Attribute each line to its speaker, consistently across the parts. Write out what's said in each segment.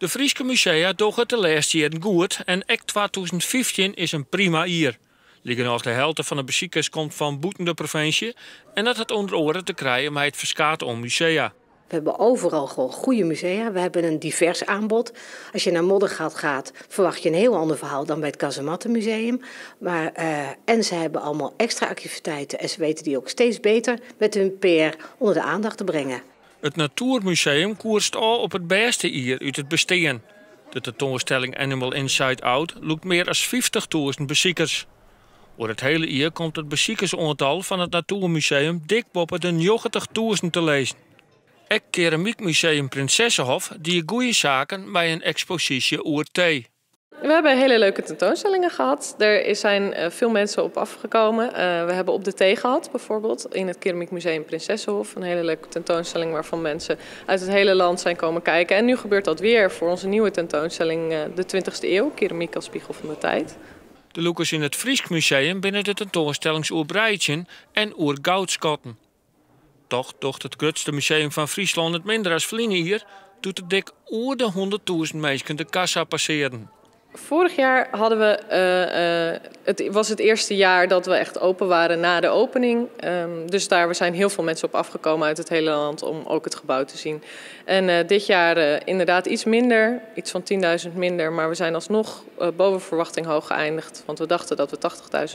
Speaker 1: De Fryske musea dogge it de lêste jierren goed en ek 2015 is in prima jier. Likernôch de helte fan de besikers komt fan bûten de provinsje en dat hat ûnder oare te krijen mei it ferskaat oan musea.
Speaker 2: We hebben overal gewoon goede musea. We hebben een divers aanbod. Als je naar Moddergat gaat, verwacht je een heel ander verhaal dan bij het Kazemattenmuseum. Maar, en ze hebben allemaal extra activiteiten en ze weten die ook steeds beter met hun PR onder de aandacht te brengen.
Speaker 1: It Natoermuseum koerst ôf op it bêste jier út it bestean. De tentoanstelling Animal Inside Out lûkt mear as 50.000 besikers. Oer it hiele jier komt it besikersoantal fan it Natoermuseum dik boppe de 90.000 te lizzen. Ek Keramykmuseum Princessehof die goede saken by in eksposysje oer tee.
Speaker 3: We hebben hele leuke tentoonstellingen gehad. Er zijn veel mensen op afgekomen. We hebben op de thee gehad bijvoorbeeld in het Keramiekmuseum Princessehof. Een hele leuke tentoonstelling waarvan mensen uit het hele land zijn komen kijken. En nu gebeurt dat weer voor onze nieuwe tentoonstelling de 20e eeuw, Keramiek als spiegel van de tijd.
Speaker 1: De lûkers yn it Frysk Museum binne de tentoanstellings oer breidzjen en oer goudskatten. Dochs docht it grutste museum fan Fryslân it minder as ferline jier, doe't der dik oer de 100.000 minsken de kassa passearren.
Speaker 3: Vorig jaar hadden we, het was het eerste jaar dat we echt open waren na de opening. Dus daar zijn heel veel mensen op afgekomen uit het hele land om ook het gebouw te zien. En dit jaar inderdaad iets minder, iets van 10.000 minder. Maar we zijn alsnog boven verwachting hoog geëindigd. Want we dachten dat we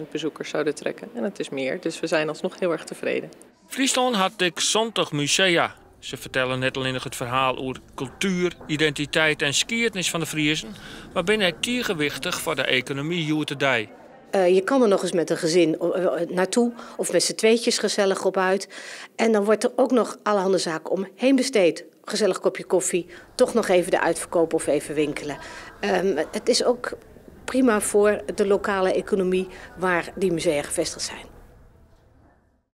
Speaker 3: 80.000 bezoekers zouden trekken. En het is meer, dus we zijn alsnog heel erg tevreden.
Speaker 1: Fryslân hat dik 70 musea. Se fertelle net allinnich it ferhaal oer kultuer, identiteit en skiednis fan de Friezen, mar binne ek tige wichtich foar de ekonomy hjoed-de-dei.
Speaker 2: Je kan er nog eens met een gezin naartoe of met z'n tweetjes gezellig op uit. En dan wordt er ook nog allerhande zaken omheen besteed. Gezellig kopje koffie, toch nog even de uitverkoop of even winkelen. Het is ook prima voor de lokale economie waar die musea gevestigd zijn.